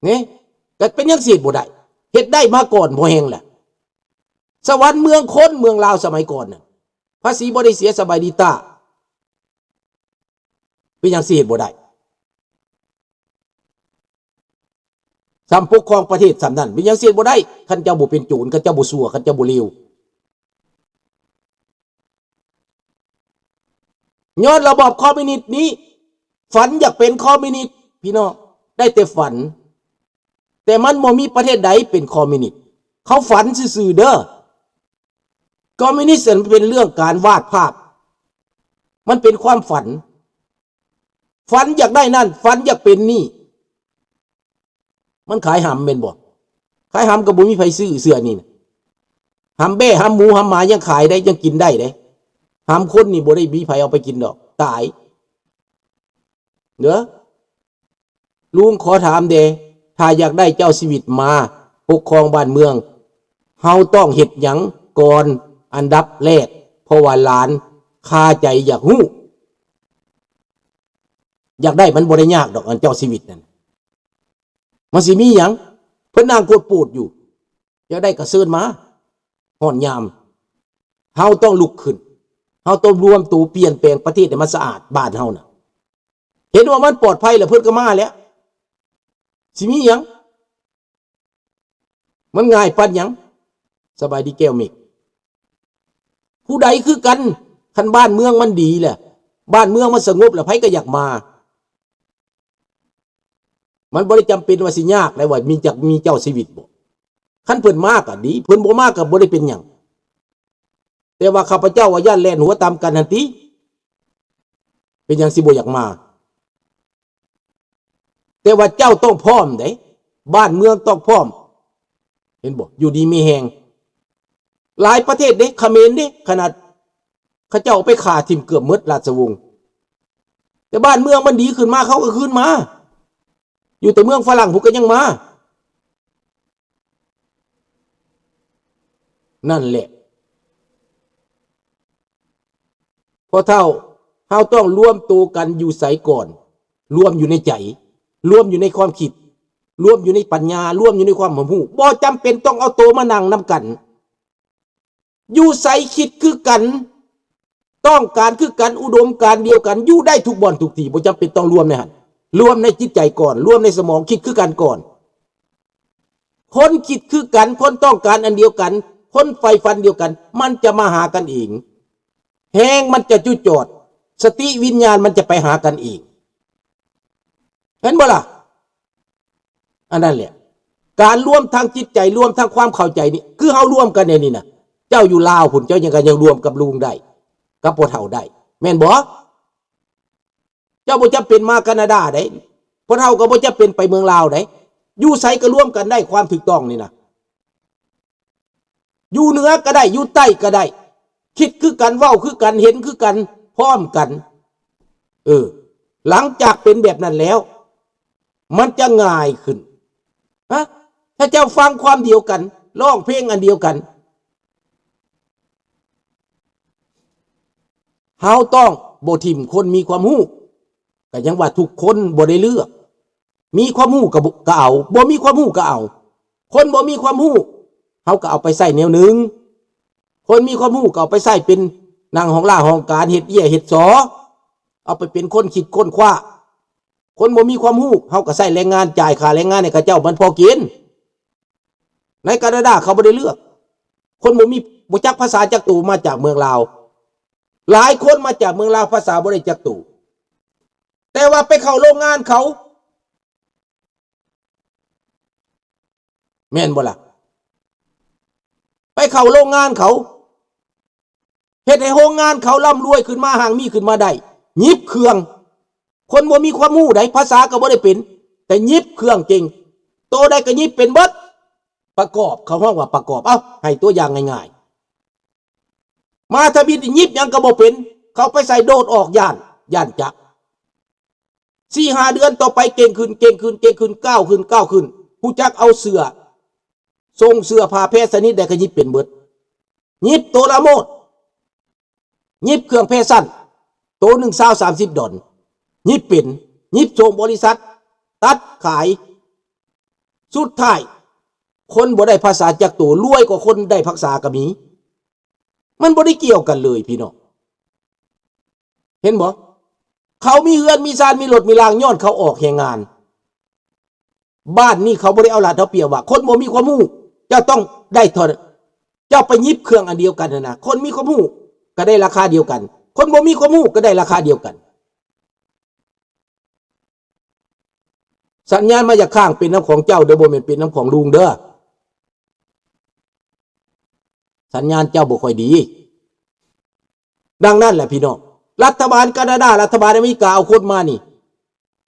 ເນ ກໍເປັນຫຍັງຊິເຮັດບໍ່ໄດ້? ເຮັດໄດ້ມາກ່ອນພໍແຮງແຫຼະ. ສະຫວັນເມືອງຄົນ ເມືອງລາວສະໄໝກ່ອນນະ ພາສີບໍ່ໄດ້ເສຍ ສະບາຍດີຕາ ເປັນຫຍັງຊິເຮັດບໍ່ໄດ້? ສ່ຳປົກຄອງປະເທດສ່ຳນັ້ນ ເປັນຫຍັງຊິເຮັດບໍ່ໄດ້? ຄັນເຈົ້າບໍ່ເປັນໂຈນ ຄັນເຈົ້າບໍ່ຊົ່ວ ຄັນເຈົ້າບໍ່ເລວ. ຍ້ອນລະບອບຄອມມິວນິດນີ້ ຝັນຢາກເປັນຄອມມິວນິດ ພີ່ນ້ອງ ໄດ້ແຕ່ຝັນ. ແຕ່ມັນບໍ່ມີປະເທດໃດເປັນຄອມມິວນິດ. ເຂົາຝັນຊື່ໆເດີ. ຄອມມິວນິດນັ້ນເປັນເລື່ອງການວາດພາບ. ມັນເປັນຄວາມຝັນ. ຝັນຢາກໄດ້ນັ້ນ ຝັນຢາກເປັນນີ້. ມັນຂາຍຫຳແມ່ນບໍ່? ຂາຍຫຳກໍບໍ່ມີໃຜຊື້ເສື້ອນີ້ນະ. ຫຳແບ້ ຫຳໝູ ຫຳໝາຍັງຂາຍໄດ້ ຍັງກິນໄດ້ເດ້. ຫຳຄົນນີ້ບໍ່ໄດ້ມີໃຜເອົາໄປກິນດອກ ຕາຍເດີ. ລຸງຂໍຖາມແດ່ ຖ້າຢາກໄດ້ເຈົ້າຊີວິດມາປົກຄອງບ້ານເມືອງ ເຮົາຕ້ອງເຮັດຫຍັງກ່ອນອັນດັບແລກ? ເພາະວ່າຫຼານຄາໃຈຢາກຮູ້. ຢາກໄດ້ມັນບໍ່ໄດ້ຍາກດອກ ອັນເຈົ້າຊີວິດນັ້ນ ມັນຊິມີຫຍັງ? ເພິ່ນນັ່ງກວດໂປດຢູ່. ຢາກໄດ້ກໍເຊີນມາ ຮ້ອນຍາມ. ເຮົາຕ້ອງລຸກຂຶ້ນ ເຮົາຕ້ອງລວມໂຕປ່ຽນແປງປະເທດໃຫ້ມັນສະອາດ ບ້ານເຮົານະ. ເຫັນວ່າມັນປອດໄພແລ້ວ ເພິ່ນກໍມາແລ້ວ ຊິມີຫຍັງ? ມັນງ່າຍປານຫຍັງ? ສະບາຍດີແກ້ວເມກ. ຜູ້ໃດຄືກັນ ຄັນບ້ານເມືອງມັນດີແຫຼະ ບ້ານເມືອງມັນສະຫງົບແລ້ວ ໃຜກໍຢາກມາ. ມັນບໍ່ໄດ້ຈຳເປັນວ່າຊິຍາກໄດ໋ ວ່າມີຈັກມີເຈົ້າຊີວິດບໍ່. ຄັນເພິ່ນມາກໍດີ ເພິ່ນບໍ່ມາກໍບໍ່ໄດ້ເປັນຫຍັງ. ແຕ່ວ່າຂ້າພະເຈົ້າວ່າຢ້ານແລ່ນຫົວຕຳກັນຫັ້ນຕິ ເປັນຫຍັງຊິບໍ່ຢາກມາ? ແຕ່ວ່າເຈົ້າຕ້ອງພ້ອມເດ້ ບ້ານເມືອງຕ້ອງພ້ອມ ເຫັນບໍ່? ຢູ່ດີມີແຮງ. ຫຼາຍປະເທດເດ້ ຂະເໝນເດ້ ຂະໜາດເຂົາເຈົ້າເອົາໄປຂ້າຖິ້ມເກືອບໝົດລາຊະວົງ ແຕ່ບ້ານເມືອງມັນດີຂຶ້ນມາ ເຂົາກໍຄືນມາ. ຢູ່ແຕ່ເມືອງຝຣັ່ງພຸ້ນກໍຍັງມາ. ນັ້ນແຫຼະ ພໍ່ເຖົ້າ ເຮົາຕ້ອງລວມໂຕກັນຢູ່ໃສກ່ອນ? ລວມຢູ່ໃນໃຈ ລວມຢູ່ໃນຄວາມຄິດ ລວມຢູ່ໃນປັນຍາ ລວມຢູ່ໃນຄວາມຮັບຮູ້. ບໍ່ຈຳເປັນຕ້ອງເອົາໂຕມານັ່ງນຳກັນ. ຢູ່ໃສຄິດຄືກັນ ຕ້ອງການຄືກັນ ອຸດົມການດຽວກັນ ຢູ່ໄດ້ທຸກບ່ອນທຸກທີ່. ບໍ່ຈຳເປັນຕ້ອງລວມໃນຫັ້ນ ລວມໃນຈິດໃຈກ່ອນ ລວມໃນສະໝອງ ຄິດຄືກັນກ່ອນ. ຄົນຄິດຄືກັນ ຄົນຕ້ອງການອັນດຽວກັນ ຄົນໃຝ່ຝັນດຽວກັນ ມັນຈະມາຫາກັນເອງ. ແຮງມັນຈະຈຸຈອດ ສະຕິວິນຍານມັນຈະໄປຫາກັນເອງ. ເຫັນບໍ່ລະ? ອັນນັ້ນແຫຼະ ການລວມທາງຈິດໃຈ ລວມທາງຄວາມເຂົ້າໃຈນີ້ ຄືເຮົາລວມກັນແນວນີ້ນະ. ເຈົ້າຢູ່ລາວພຸ້ນ ເຈົ້າຍັງ ກໍຍັງລວມກັບລຸງໄດ້ ກັບພໍ່ເຖົ້າໄດ້ ແມ່ນບໍ່? ເຈົ້າບໍ່ຈຳເປັນມາການາດາໄດ໋ ພໍ່ເຖົ້າກໍບໍ່ຈຳເປັນໄປເມືອງລາວໄດ໋. ຢູ່ໃສກໍລວມກັນໄດ້ ຄວາມຖືກຕ້ອງນີ້ນະ. ຢູ່ເໜືອກໍໄດ້ ຢູ່ໃຕ້ກໍໄດ້ ຄິດຄືກັນ ເວົ້າຄືກັນ ເຫັນຄືກັນ ພ້ອມກັນ. ເອີ ຫຼັງຈາກເປັນແບບນັ້ນແລ້ວ ມັນຈະງ່າຍຂຶ້ນ. ຮະ ຖ້າເຈົ້າຟັງຄວາມດຽວກັນ ຮ້ອງເພງອັນດຽວກັນ. ເຮົາຕ້ອງບໍ່ຖິ້ມຄົນມີຄວາມຮູ້. ກໍຍັງວ່າທຸກຄົນບໍ່ໄດ້ເລືອກ. ມີຄວາມຮູ້ກໍບໍ່ ກໍເອົາ ບໍ່ມີຄວາມຮູ້ກໍເອົາ. ຄົນບໍ່ມີຄວາມຮູ້ ເຮົາກໍເອົາໄປໃຊ້ແນວໜຶ່ງ. ຄົນມີຄວາມຮູ້ກໍເອົາໄປໃຊ້ເປັນນັ່ງຫ້ອງລາຫ້ອງການ ເຮັດເອຍເຮັດຊໍ ເອົາໄປເປັນຄົນຄິດຄົ້ນຄວ້າ. ຄົນບໍ່ມີຄວາມຮູ້ ເຮົາກໍໃຊ້ແຮງງານ ຈ່າຍຄ່າແຮງງານໃຫ້ເຂົາເຈົ້າ ມັນພໍກິນ. ໃນການາດາເຂົາບໍ່ໄດ້ເລືອກ. ຄົນບໍ່ມີ ບໍ່ຈັກພາສາຈັກໂຕ ມາຈາກເມືອງລາວ. ຫຼາຍຄົນມາຈາກເມືອງລາວ ພາສາບໍ່ໄດ້ຈັກໂຕ. ແຕ່ວ່າໄປເຂົ້າໂລງງານເຂົາ ແມ່ນບໍ່ລະ? ໄປເຂົ້າໂລງງານເຂົາ ເຮັດໃຫ້ໂຮງງານເຂົາລ່ຳລວຍຂຶ້ນມາ ຮັ່ງມີຂຶ້ນມາໄດ້ ຫຍິບເຄື່ອງ. ຄົນບໍ່ມີຄວາມຮູ້ໃດ໋ ພາສາກໍບໍ່ໄດ້ເປັນ ແຕ່ຫຍິບເຄື່ອງເກັ່ງ. ໂຕໃດກໍຫຍິບເປັນເບິດ. ປະກອບ ເຂົາຮ້ອງວ່າປະກອບ. ເອົ້າ ໃຫ້ຕົວຢ່າງງ່າຍໆ ມາທຳອິດນີ້ຫຍິບຫຍັງກໍບໍ່ເປັນ. ເຂົາໄປໃສ່ໂດດອອກ ຢ້ານ ຢ້ານຈັບ. ສີ່ຫ້າເດືອນຕໍ່ໄປເກັ່ງຂຶ້ນ ເກັ່ງຂຶ້ນ ເກັ່ງຂຶ້ນ ກ້າວຂຶ້ນ ກ້າວຂຶ້ນ. ຮູ້ຈັກເອົາເສື້ອ ຊົງເສື້ອຜ້າແພຊະນິດໃດກໍຫຍິບເປັນເບິດ. ຫຍິບໂຕລະໂມດ ຫຍິບເຄື່ອງແຟຊັນ ໂຕໜຶ່ງຊາວສາມສິບດອນ ຫຍິບເປັນ. ຫຍິບສົ່ງບໍລິສັດ ຕັດຂາຍ ສຸດທ້າຍຄົນບໍ່ໄດ້ພາສາຈັກໂຕ ລວຍກວ່າຄົນໄດ້ພາສາກໍມີ. ມັນບໍ່ໄດ້ກ່ຽວກັນເລີຍພີ່ນ້ອງ ເຫັນບໍ່? ເຂົາມີເຮືອນມີຊານ ມີລົດມີລາງ ຍ້ອນເຂົາອອກແຮງງານ. ບ້ານນີ້ເຂົາບໍ່ໄດ້ເອົາລັດເອົາປຽບວ່າ ຄົນບໍ່ມີຄວາມຮູ້ ເຈົ້າຕ້ອງໄດ້ເທົ່າ ເຈົ້າໄປຫຍິບເຄື່ອງອັນດຽວກັນຫັ້ນນະ ຄົນມີຄວາມຮູ້ກໍໄດ້ລາຄາດຽວກັນ ຄົນບໍ່ມີຄວາມຮູ້ກໍໄດ້ລາຄາດຽວກັນ. ສັນຍານມາຈາກຂ້າງ ເປັນນຳຂອງເຈົ້າເດີ້ ບໍ່ແມ່ນເປັນນຳຂອງລຸງເດີ້. ສັນຍານເຈົ້າບໍ່ຄ່ອຍດີ. ດັ່ງນັ້ນແຫຼະພີ່ນ້ອງ ລັດຖະບານການາດາ ລັດຖະບານອາເມລິກາເອົາຄົນມານີ້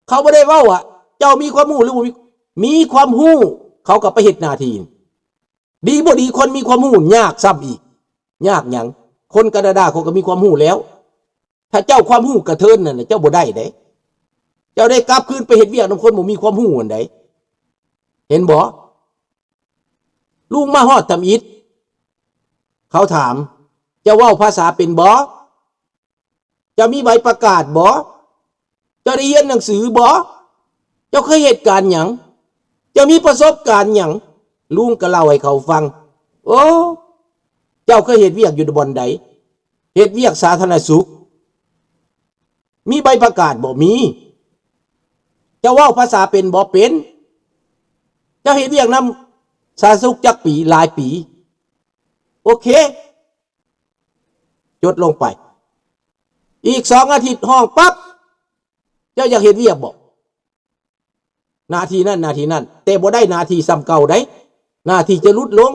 ເຂົາບໍ່ໄດ້ເວົ້າວ່າເຈົ້າມີຄວາມຮູ້ ຫຼືບໍ່ມີ ມີຄວາມຮູ້ ເຂົາກໍໄປເຮັດໜ້າທີ່. ດີບໍ່ດີ ຄົນມີຄວາມຮູ້ຍາກຊ້ຳອີກ. ຍາກຫຍັງ? ຄົນການາດາເຂົາກໍມີຄວາມຮູ້ແລ້ວ. ຖ້າເຈົ້າຄວາມຮູ້ກະເທີນນັ້ນນະ ເຈົ້າບໍ່ໄດ້ເດ້. ເຈົ້າໄດ້ກັບຄືນໄປເຮັດວຽກນຳຄົນບໍ່ມີຄວາມຮູ້ຫັ້ນໃດ. ເຫັນບໍ່? ລຸງມາຮອດທຳອິດ ເຂົາຖາມ ເຈົ້າເວົ້າພາສາເປັນບໍ່? ເຈົ້າມີໃບປະກາດບໍ່? ເຈົ້າໄດ້ຮຽນໜັງສືບໍ່? ເຈົ້າເຄີຍເຮັດການຫຍັງ? ເຈົ້າມີປະສົບການຫຍັງ? ລຸງກໍເລົ່າໃຫ້ເຂົາຟັງ. ໂອ້ ເຈົ້າເຄີຍເຮັດວຽກຢູ່ບ່ອນໃດ? ເຮັດວຽກສາທາລະນະສຸກ. ມີໃບປະກາດບໍ່? ມີ. ເຈົ້າເວົ້າພາສາເປັນບໍ່? ເປັນ. ເຈົ້າເຮັດວຽກນຳສາທາລະນະສຸກຈັກປີ? ຫຼາຍປີ. ໂອເຄ. ຈົດລົງໄປ. ອີກສອງອາທິດຮ້ອງປັບ ເຈົ້າຢາກເຮັດວຽກບໍ່? ໜ້າທີ່ນັ້ນ ໜ້າທີ່ນັ້ນ ແຕ່ບໍ່ໄດ້ໜ້າທີ່ສ່ຳເກົ່າໃດ໋ ໜ້າທີ່ຈະຫຼຸດລົງ.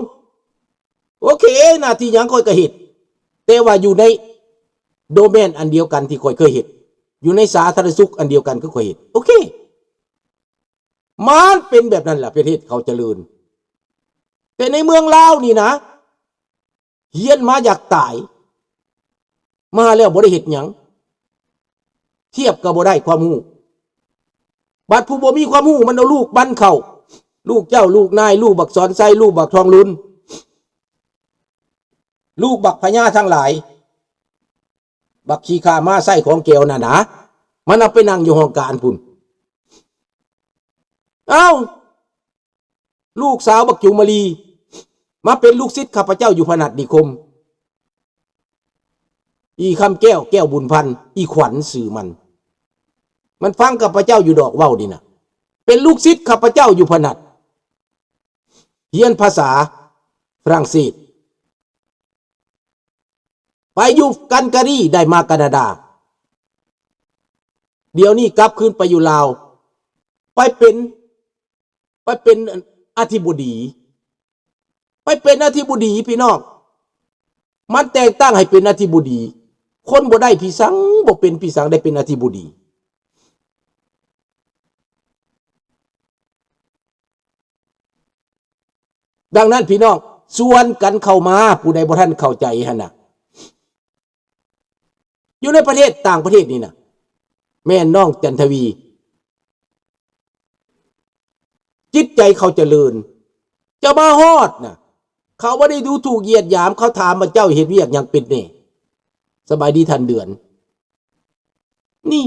ໂອເຄ ໜ້າທີ່ຫຍັງຂ້ອຍກໍເຮັດ ແຕ່ວ່າຢູ່ໃນໂດແມນອັນດຽວກັນທີ່ຂ້ອຍເຄີຍເຮັດ ຢູ່ໃນສາທາລະນະສຸກອັນດຽວກັນຄືຂ້ອຍເຮັດ. ໂອເຄ ມັນເປັນແບບນັ້ນລະ ປະເທດເຂົາຈະເລີນ. ແຕ່ໃນເມືອງລາວນີ້ນະ ຮຽນມາຢາກຕາຍ ມາແລ້ວບໍ່ໄດ້ເຮັດຫຍັງ ທຽບກໍບໍ່ໄດ້ຄວາມຮູ້. ບັດຜູ້ບໍ່ມີຄວາມຮູ້ມັນເອົາລູກມັນເຂົ້າ ລູກເຈົ້າ ລູກນາຍ ລູກບັກສອນໄຊ ລູກບັກທອງລຸນ ລູກບັກພະຍາທັງຫຼາຍ ບັກຂີ້ຂ້າມ້າໄສ້ຂອງແກວນັ້ນນະ ມັນເອົາໄປນັ່ງຢູ່ຫ້ອງການພຸ້ນ. ເອົ້າ ລູກສາວບັກຈູມມະລີ ມາເປັນລູກສິດຂ້າພະເຈົ້າຢູ່ພະນັດນິຄົມ. ອີຄຳແກ້ວ ແກ້ວບຸນພັນ ອີຂວັນຊື່ມັນ. ມັນຟັງຂ້າພະເຈົ້າຢູ່ດອກເວົ້ານີ້ນະ. ເປັນລູກສິດຂ້າພະເຈົ້າຢູ່ພະນັດ. ຮຽນພາສາຝຣັ່ງເສດ. ໄປຢູ່ກັນກາຣີ ໄດ້ມາການາດາ. ດຽວນີ້ກັບຄືນໄປຢູ່ລາວ ໄປເປັນ ໄປເປັນອະທິບໍດີ ໄປເປັນອະທິບໍດີພີ່ນ້ອງ. ມັນແຕ່ງຕັ້ງໃຫ້ເປັນອະທິບໍດີ. ຄົນບໍ່ໄດ້ພິສັງ ບໍ່ເປັນພິສັງ ໄດ້ເປັນອະທິບໍດີ. ດັ່ງນັ້ນພີ່ນ້ອງ ຊວນກັນເຂົ້າມາ ຜູ້ໃດບໍ່ທັນເຂົ້າໃຈຫັ້ນນະ ຢູ່ໃນປະເທດ ຕ່າງປະເທດນີ້ນະ ແມ່ນນ້ອງຈັນທະວີ ຈິດໃຈເຂົາຈະເລີນ. ເຈົ້າມາຮອດນະ ເຂົາບໍ່ໄດ້ດູຖູກຢຽດຫຍາມ ເຂົາຖາມວ່າເຈົ້າເຮັດວຽກຫຍັງເປັນແດ່. ສະບາຍດີທ່ານເດືອນ. ນີ້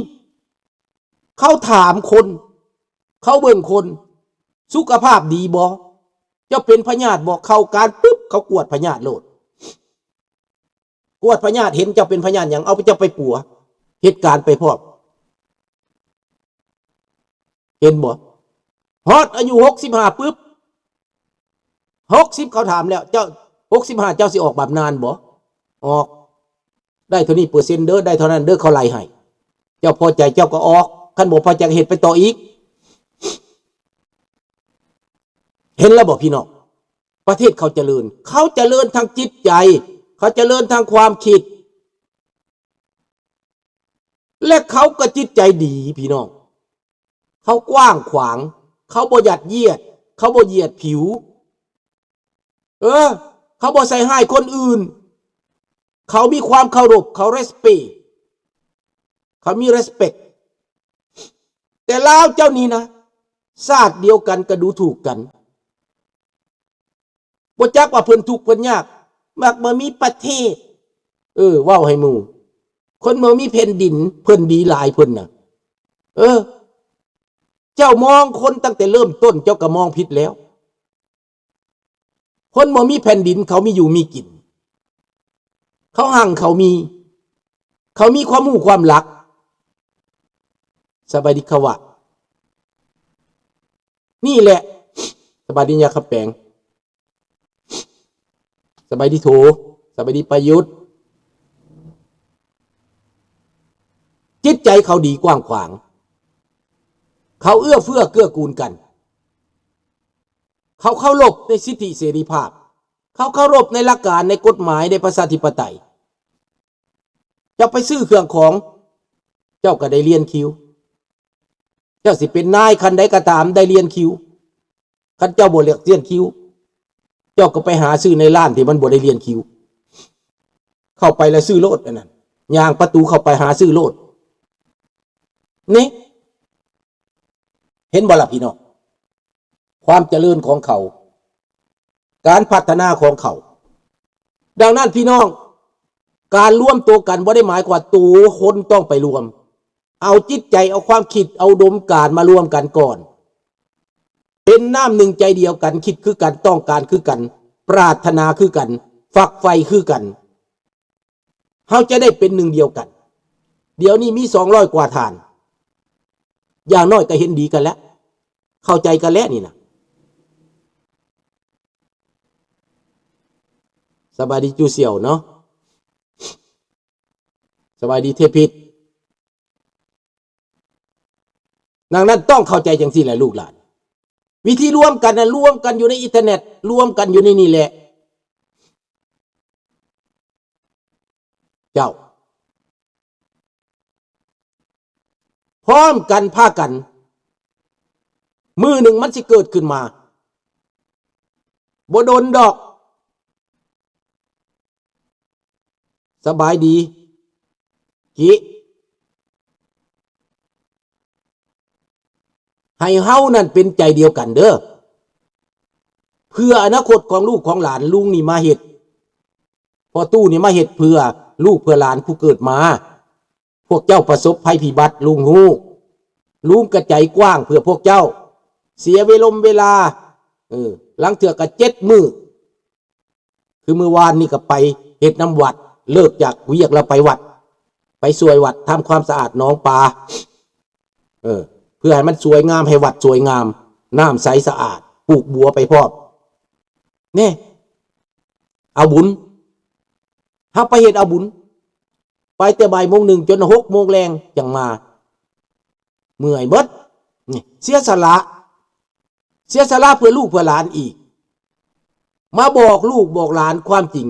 ເຂົາຖາມຄົນ ເຂົາເບິ່ງຄົນ ສຸຂະພາບດີບໍ່? ເຈົ້າເປັນພະຍາດບໍ່? ເຂົ້າການປຶບ ເຂົາກວດພະຍາດໂລດ. ກວດພະຍາດ ເຫັນເຈົ້າເປັນພະຍາດຫຍັງ ເອົາເຈົ້າໄປປົວ ເຮັດການໄປພ້ອມ. ເຫັນບໍ່? ຮອດອາຍຸຫົກສິບຫ້າປຶບ ຫົກສິບ ເຂົາຖາມແລ້ວ ເຈົ້າ ຫົກສິບຫ້າ ເຈົ້າຊິອອກບຳນານບໍ່? ອອກ. ໄດ້ເທົ່ານີ້ເປີເຊັນເດີ ໄດ້ເທົ່ານັ້ນເດີ ເຂົາໄລ່ໃຫ້. ເຈົ້າພໍໃຈເຈົ້າກໍອອກ ຄັນບໍ່ພໍໃຈກໍເຮັດໄປຕໍ່ອີກ. ເຫັນແລ້ວບໍ່ພີ່ນ້ອງ? ປະເທດເຂົາຈະເລີນ ເຂົາຈະເລີນທາງຈິດໃຈ ເຂົາຈະເລີນທາງຄວາມຄິດ ແລະ ເຂົາກໍຈິດໃຈດີພີ່ນ້ອງ. ເຂົາກວ້າງຂວາງ ເຂົາບໍ່ຍັດຢຽດ ເຂົາບໍ່ຢຽດຜິວ ເອີ ເຂົາບໍ່ໃສ່ຮ້າຍຄົນອື່ນ ເຂົາມີຄວາມເຄົາລົບ ເຂົາ respect ເຂົາມີ respect. ແຕ່ລາວເຈົ້ານີ້ນະ ຊາດດຽວກັນກໍດູຖູກກັນ. ບໍ່ຈັກວ່າເພິ່ນທຸກເພິ່ນຍາກ ມັກບໍ່ມີປະເທດ. ເອີ ເວົ້າໃຫ້ໝູ່ ຄົນບໍ່ມີແຜ່ນດິນ ເພິ່ນດີຫຼາຍເພິ່ນນະ. ເອີ ເຈົ້າມອງຄົນຕັ້ງແຕ່ເລີ່ມຕົ້ນ ເຈົ້າກໍມອງຜິດແລ້ວ. ຄົນບໍ່ມີແຜ່ນດິນ ເຂົາມີຢູ່ມີກິນ ເຂົາຮັ່ງເຂົາມີ ເຂົາມີຄວາມຮູ້ຄວາມລັກ. ສະບາຍດີຄະວະ ນີ້ແຫຼະ. ສະບາຍດີຍາຄຳແປງ ສະບາຍດີໂທ ສະບາຍດີປະຍຸດ. ຈິດໃຈເຂົາດີກວ້າງຂວາງ ເຂົາເອື້ອເຟື້ອເກື້ອກູນກັນ ເຂົາເຄົາລົບໃນສິດທິເສລີພາບ ເຂົາເຄົາລົບໃນຫຼັກການ ໃນກົດໝາຍ ໃນປະຊາທິປະໄຕ. ເຈົ້າໄປຊື້ເຄື່ອງຂອງ ເຈົ້າກໍໄດ້ລຽນຄິວ. ເຈົ້າຊິເປັນນາຍຂັ້ນໃດກໍຕາມ ໄດ້ລຽນຄິວ. ຄັນເຈົ້າບໍ່ຢາກລຽນຄິວ ເຈົ້າກໍໄປຫາຊື້ໃນຮ້ານທີ່ມັນບໍ່ໄດ້ລຽນຄິວ. ເຂົ້າໄປແລ້ວຊື້ໂລດ ອັນນັ້ນ ຍ່າງປະຕູເຂົ້າໄປຫາຊື້ໂລດ. ນີ້ ເຫັນບໍ່ລະພີ່ນ້ອງ? ຄວາມຈະເລີນຂອງເຂົາ ການພັດທະນາຂອງເຂົາ. ດັ່ງນັ້ນພີ່ນ້ອງ ການລວມໂຕກັນບໍ່ໄດ້ໝາຍຄວາມວ່າໂຕຄົນຕ້ອງໄປລວມ. ເອົາຈິດໃຈ ເອົາຄວາມຄິດ ເອົາອຸດົມການມາລວມກັນກ່ອນ ເປັນນ້ຳໜຶ່ງໃຈດຽວກັນ ຄິດຄືກັນ ຕ້ອງການຄືກັນ ປາດຖະໜາຄືກັນ ຝັກໃຝ່ຄືກັນ ເຮົາຈະໄດ້ເປັນໜຶ່ງດຽວກັນ. ດຽວນີ້ມີສອງຮ້ອຍກວ່າທ່ານ ຢ່າງໜ້ອຍກໍເຫັນດີກັນແລ້ວ ເຂົ້າໃຈກັນແລ້ວນີ້ນະ. ສະບາຍດີຈູ່ສ່ຽວເນາະ ສະບາຍດີເທພິດ. ດັ່ງນັ້ນຕ້ອງເຂົ້າໃຈຈັ່ງຊີ້ແຫຼະລູກຫຼານ. ວິທີລວມກັນນະ ລວມກັນຢູ່ໃນອິນເຕີເນັດ ລວມກັນຢູ່ໃນນີ້ແຫຼະ ເຈົ້າ ພ້ອມກັນພາກັນ ມື້ໜຶ່ງມັນຊິເກີດຂຶ້ນມາ ບໍ່ດົນດອກ. ສະບາຍດີກິ ໃຫ້ເຮົານັ້ນເປັນໃຈດຽວກັນເດີ້ ເພື່ອອະນາຄົດຂອງລູກຂອງຫຼານ. ລຸງນີ້ມາເຮັດ ພໍ່ຕູ້ນີ້ມາເຮັດເພື່ອລູກເພື່ອຫຼານຜູ້ເກີດມາ. ພວກເຈົ້າປະສົບໄພພິບັດ ລຸງຮູ້ ລຸງກະໃຈກວ້າງເພື່ອພວກເຈົ້າ ເສຍເວລົມເວລາ ເອີ ລາງເທື່ອກະເຈັດມື້ ຄືມື້ວານນີ້ກໍໄປເຮັດນຳວັດ ເລີກຈາກວຽກແລ້ວໄປວັດ ໄປຊ່ວຍວັດທຳຄວາມສະອາດໜອງປາ ເອີ ເພື່ອໃຫ້ມັນສວຍງາມ ໃຫ້ວັດສວຍງາມ ນ້ຳໃສສະອາດ ປູກບົວໄປພ້ອມ. ແນ່ ເອົາບຸນ ເຮົາໄປເຮັດເອົາບຸນ ໄປແຕ່ບ່າຍໂມງໜຶ່ງຈົນຫົກໂມງແລງຈັ່ງມາ ເມື່ອຍເບິດ. ນີ້ເສຍສະຫຼະ ເສຍສະຫຼະເພື່ອລູກເພື່ອຫຼານອີກ ມາບອກລູກບອກຫຼານຄວາມຈິງ.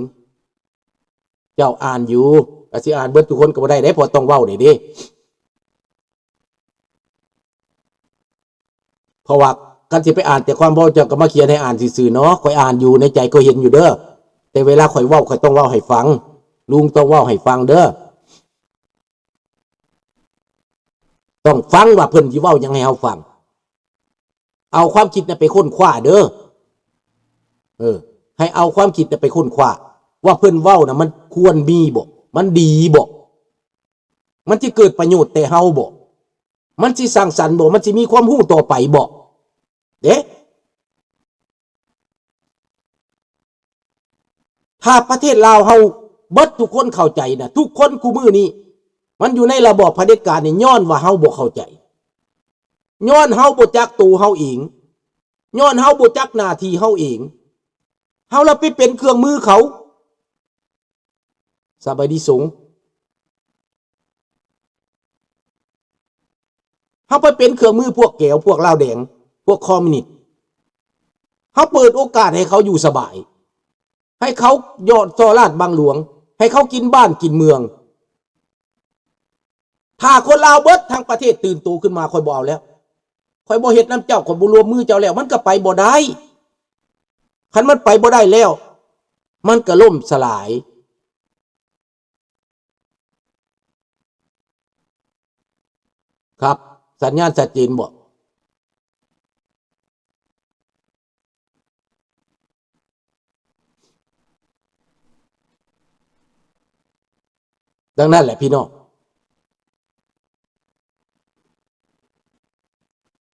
ເຈົ້າອ່ານຢູ່ ກະຊິອ່ານເບິດທຸກຄົນກໍບໍ່ໄດ້ເດ້ ເພາະຕ້ອງເວົ້ານີ້ເດ້. ເພາະວ່າຄັນຊິໄປອ່ານແຕ່ຄວາມເວົ້າ ເຈົ້າກໍມາຂຽນໃຫ້ອ່ານຊື່ໆເນາະ. ຂ້ອຍອ່ານຢູ່ ໃນໃຈຂ້ອຍເຫັນຢູ່ເດີ້ ແຕ່ເວລາຂ້ອຍເວົ້າ ຂ້ອຍຕ້ອງເວົ້າໃຫ້ຟັງ ລຸງຕ້ອງເວົ້າໃຫ້ຟັງເດີ້. ຕ້ອງຟັງວ່າເພິ່ນຊິເວົ້າຫຍັງໃຫ້ເຮົາຟັງ. ເອົາຄວາມຄິດນັ້ນໄປຄົ້ນຄວ້າເດີ້ ເອີ ໃຫ້ເອົາຄວາມຄິດນັ້ນໄປຄົ້ນຄວ້າ ວ່າເພິ່ນເວົ້ານະ ມັນຄວນມີບໍ່? ມັນດີບໍ່? ມັນຊິເກີດປະໂຫຍດແກ່ເຮົາບໍ່? ມັນຊິສ້າງສັນບໍ່? ມັນຊິມີຄວາມຮູ້ຕໍ່ໄປບໍ່? ເດ້ ຖ້າປະເທດລາວເຮົາເບິດທຸກຄົນເຂົ້າໃຈນະ ທຸກຄົນຄູ່ມື້ນີ້ມັນຢູ່ໃນລະບອບຜະເດັດການນີ້ ຍ້ອນວ່າເຮົາບໍ່ເຂົ້າໃຈ ຍ້ອນເຮົາບໍ່ຈັກໂຕເຮົາເອງ ຍ້ອນເຮົາບໍ່ຈັກໜ້າທີ່ເຮົາເອງ ເຮົາລະໄປເປັນເຄື່ອງມືເຂົາ. ສະບາຍດີສົງ. ເຮົາໄປເປັນເຄື່ອງມືພວກແກວ ພວກລາວແດງ ພວກຄອມມິວນິດ ເຮົາເປີດໂອກາດໃຫ້ເຂົາຢູ່ສະບາຍ ໃຫ້ເຂົາເຍາະສໍ້ລາດບັງຫຼວງ ໃຫ້ເຂົາກິນບ້ານກິນເມືອງ. ຖ້າຄົນລາວເບິດທັງປະເທດຕື່ນໂຕຂຶ້ນມາ ຂ້ອຍບໍ່ເອົາແລ້ວ ຂ້ອຍບໍ່ເຮັດນຳເຈົ້າ ຂ້ອຍບໍ່ຮ່ວມມືເຈົ້າແລ້ວ ມັນກໍໄປບໍ່ໄດ້. ຄັນມັນໄປບໍ່ໄດ້ແລ້ວ ມັນກໍລົ້ມສະຫຼາຍ. ຄັບ ສັນຍານຊັດເຈນບໍ່? ດັ່ງນັ້ນແຫຼະພີ່ນ້ອງ